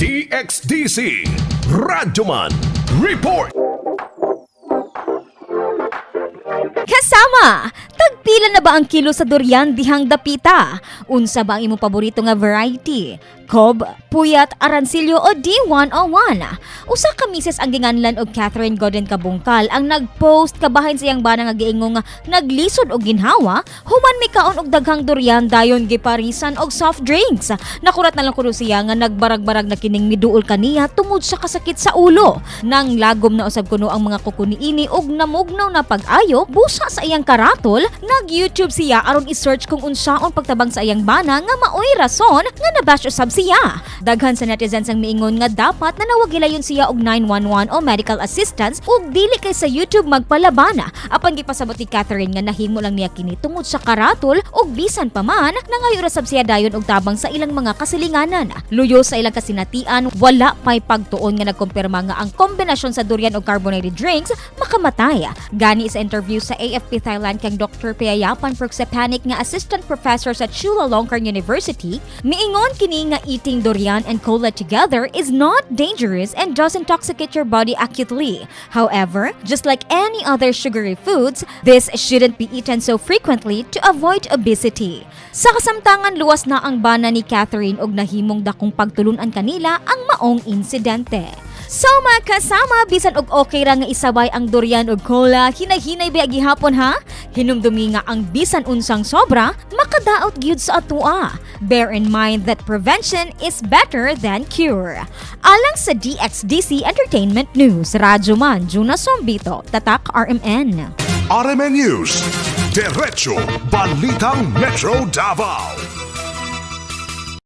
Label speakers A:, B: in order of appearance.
A: DXDC Radyoman Report.
B: Kasama, tagpila na ba ang kilo sa durian dihang dapita? Unsa ba ang imong paborito nga variety? Kob, Puyat, Aransilio o D101? Usa ka misis ang ginganlan og Catherine Godin Kabungkal ang nagpost kabahin sa iyang bana nga giingong nga naglisod og ginhawa human mikaon og daghang durian, dayon giparisan og soft drinks. Nakurat na lang kuno siya nga nagbarag-barag na kining miduol kaniya tungod sa kasakit sa ulo. Nang lagom na usab kuno ang mga kuko niini og namugnaw na pag-ayo busa sa iyang karatol, nag-YouTube siya aron i-search kung unsaon pagtabang sa iyang bana nga maoy rason nga nabash usab siya. Daghan sa netizens ang miingon nga dapat nanawag gilayon siya og 911 o medical assistance ug dili kay sa YouTube magpalabana. Apan gipasabot ni Catherine nga nahimo lang niya kini tungod sa karatol, ug bisan pa man nangayo ra sab siya dayon og tabang sa ilang mga kasilinganan. Luyo sa ilang kasinatian, wala pay pagtuon nga nagkumpirma nga ang kombinasyon sa durian ug carbonated drinks makamatay. Gani sa interview sa AFP Thailand kang Dr. Piyapan Pruksapanik nga assistant professor sa Chulalongkorn University, miingon kini nga eating durian and cola together is not dangerous and doesn't intoxicate your body acutely. However, just like any other sugary foods, this shouldn't be eaten so frequently to avoid obesity. Sa kasamtangan, luwas na ang bana ni Catherine og nahimong dakong pagtulunan kanila ang maong insidente. So mga kasama, bisan og okay ra nga isabay ang durian og cola, hinay-hinay ba gihapon, ha? Hinumdumi nga ang bisan unsang sobra, makadaot gyud sa atua. Bear in mind that prevention is better than cure. Alang sa DXDC Entertainment News, Radyo Man, Juna Sombito, Tatak RMN.
A: RMN News. Diretso Balitang Metro Davao.